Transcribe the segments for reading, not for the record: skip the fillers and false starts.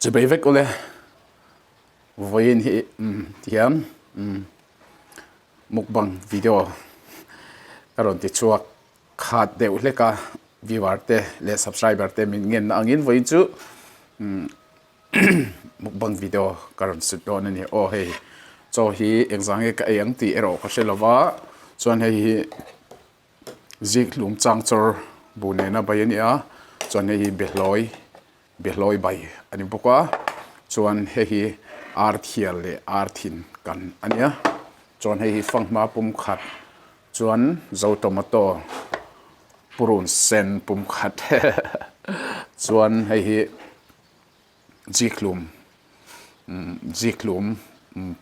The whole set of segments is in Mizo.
Chubei vek ule vawiin hi tihian mukbang video ka rawn ti chhuak khat deuh hlek a viewer te leh subscriber te min ngenna angin vawiin chu mukbang video ka rawn sut dawn a ni aw hei chaw hi engzah nge ka ei ang tih erawh ka hre lo va chuan hei hi Zikhlum changchawr bu nena bai a ni a, chuan hei hi behlawi behlawi bai a ni bawk a, chuan hei hi ar thial leh ar thin kan a ni a, chuan hei hi fanghma pum khat chuan zo tomato purun sen pum khat chuan hei hi Zikhlum zikhlum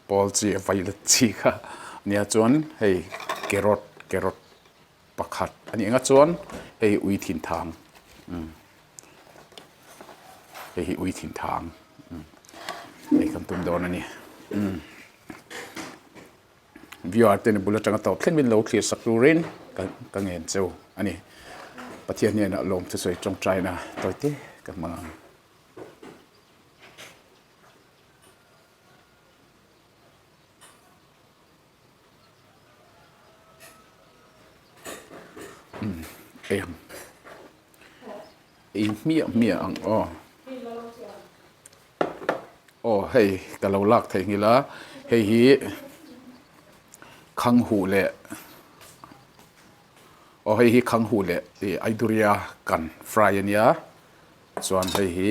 pawl chi a violet chi kha nia chuan hei carrot carrot pakhat a nih ang a chuan hei ui thin thang hei hi ui thin thang hei kan tum dawn a ni. Viewer te ni bul atanga tawp thleng min lo thlir sak turin ka ngen cheu a ni. Pathian hnenah lawm thusawi tawngtaina tawite ka hmang ang. Ei ang. Ei hmiah hmiah ang aw. Aw hei ka lo lak theih nghilh a hei hi khang huh leh aw hei hi khang huh leh ih aiduria kan fry a nia chuan hei hi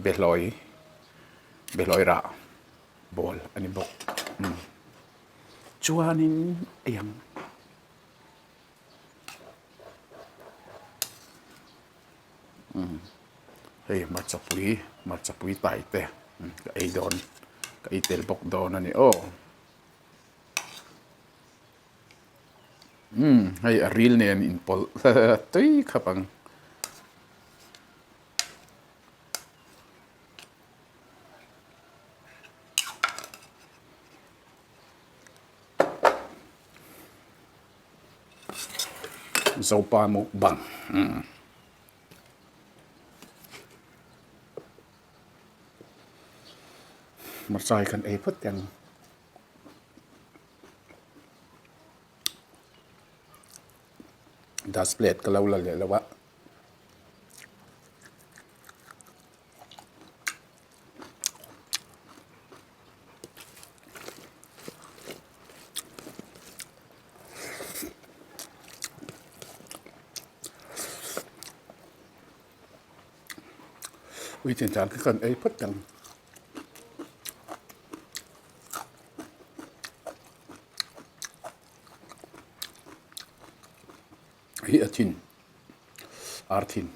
behlawi behlawi rah bawl a ni bawk chuanin ei ang. Hei hmarchapui hmarchapui tai te ka ei dawn ka ei tel bawk dawn a ni aw umm hei a ril nen inpawlh tui khawp ang. Zopa mukbang umm. Hmarcha hi kan ei phawt teh ang. Dust plate ka lo la leh lo a. Ui chin chan khi kan ei phawt ang. Hi a thin ar thin.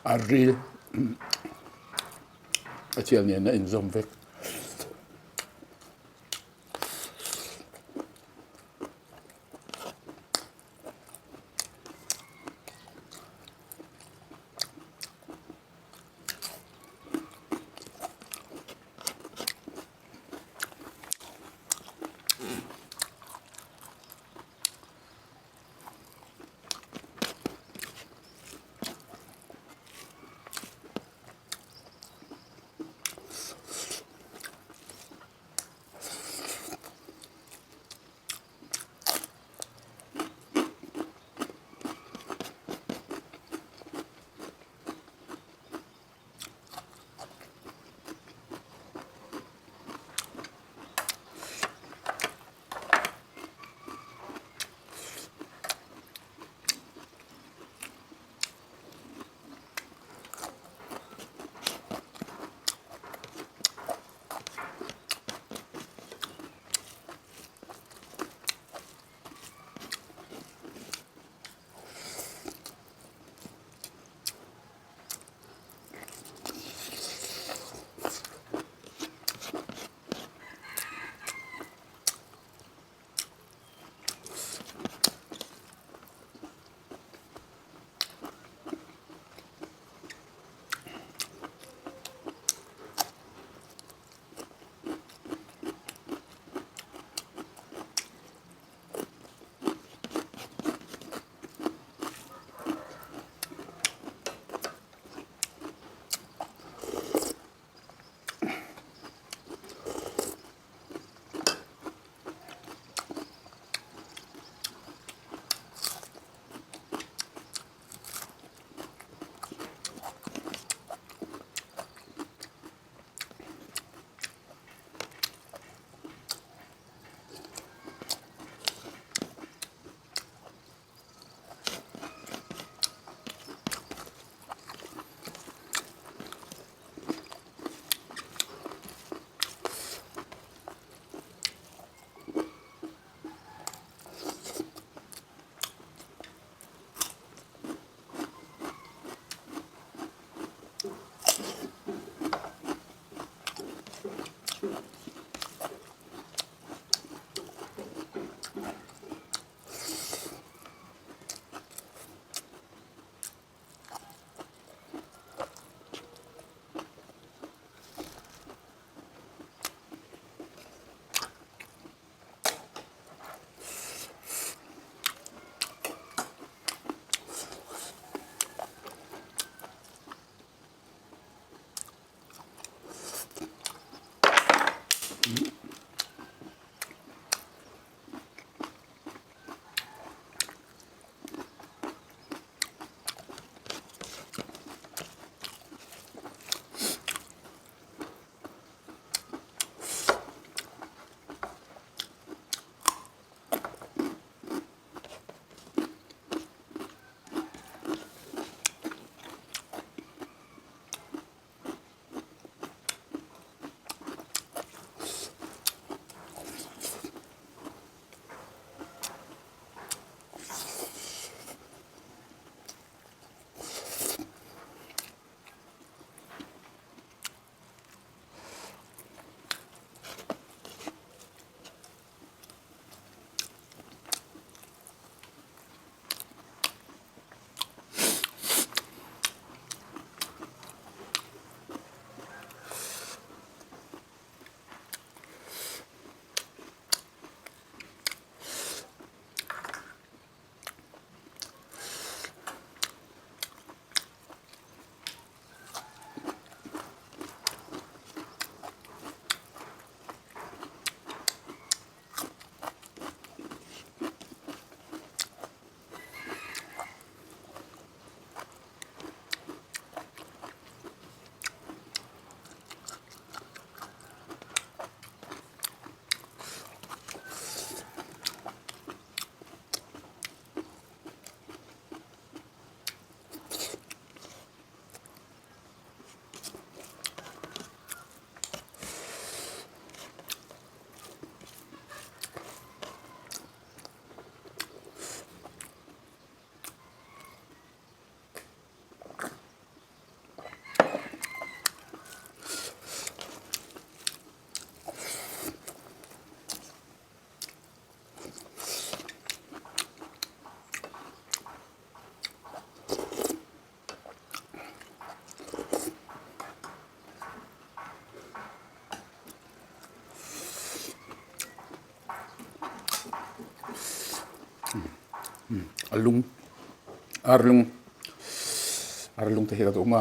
A ril a chial nen a inzawm vek. A lung ar lung ar lung te hi ka duh ma.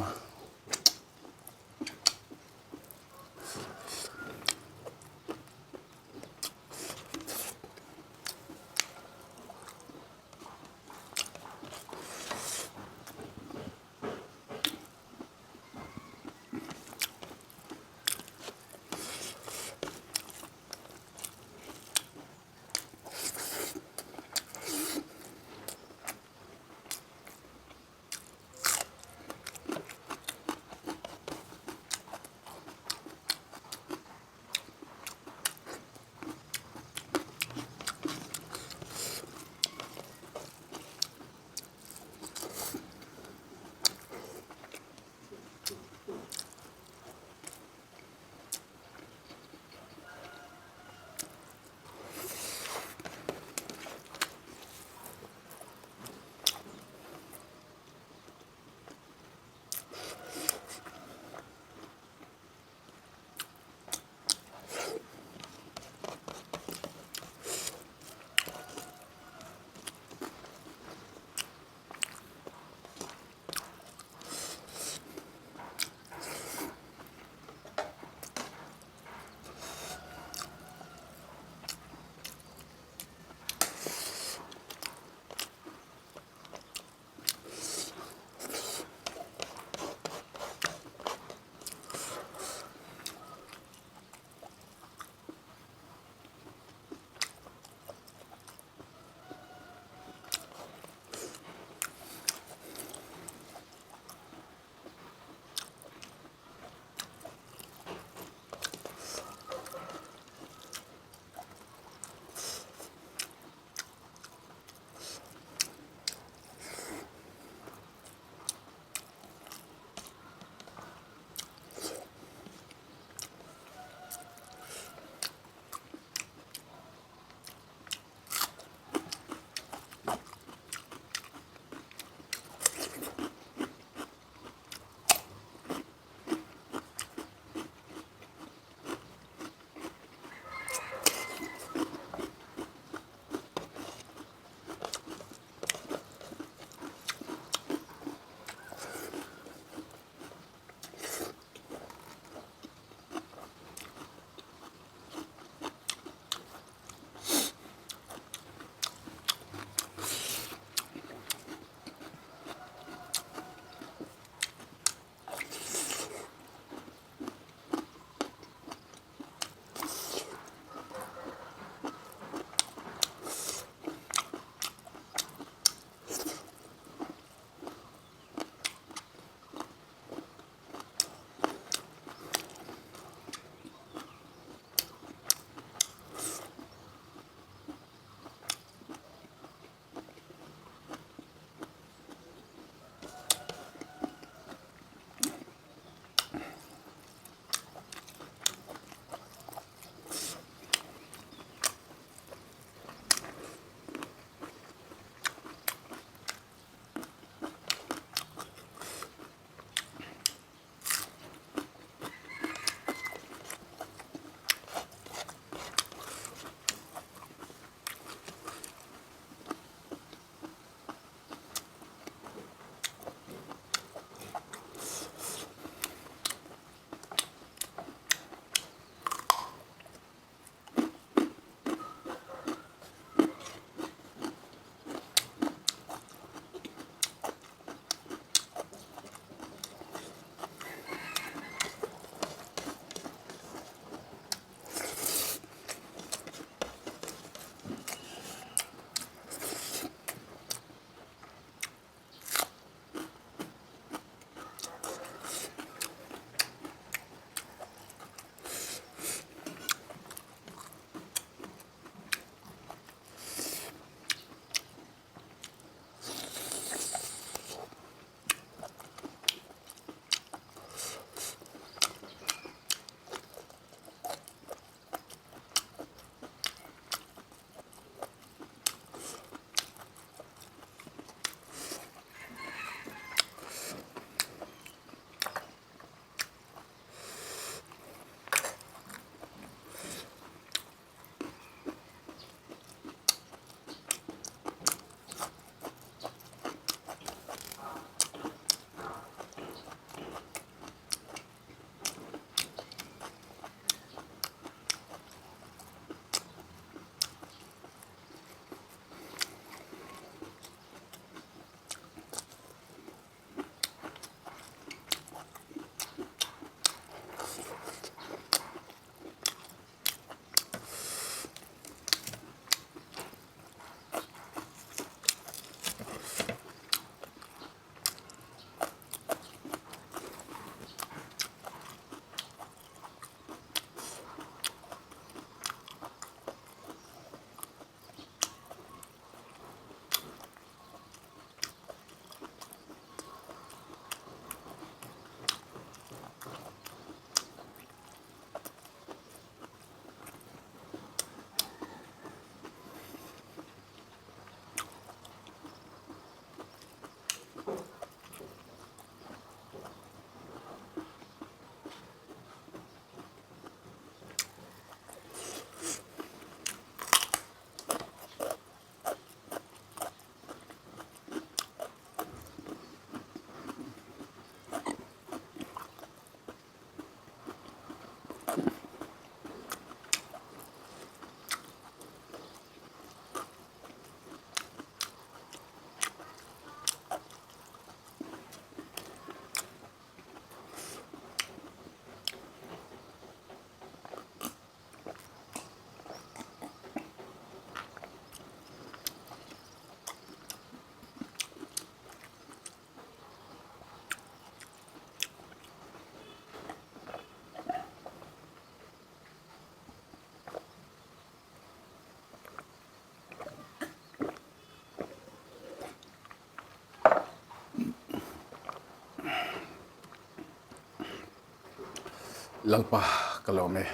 Lalpa ka lawm e.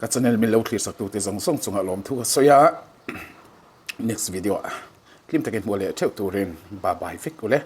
Ka channel min lo thlir sak tute zawng zawng chungah lawmthu ka sawi a, next video ah hlim takin hmuh leh theuh turin bye bye vek ule.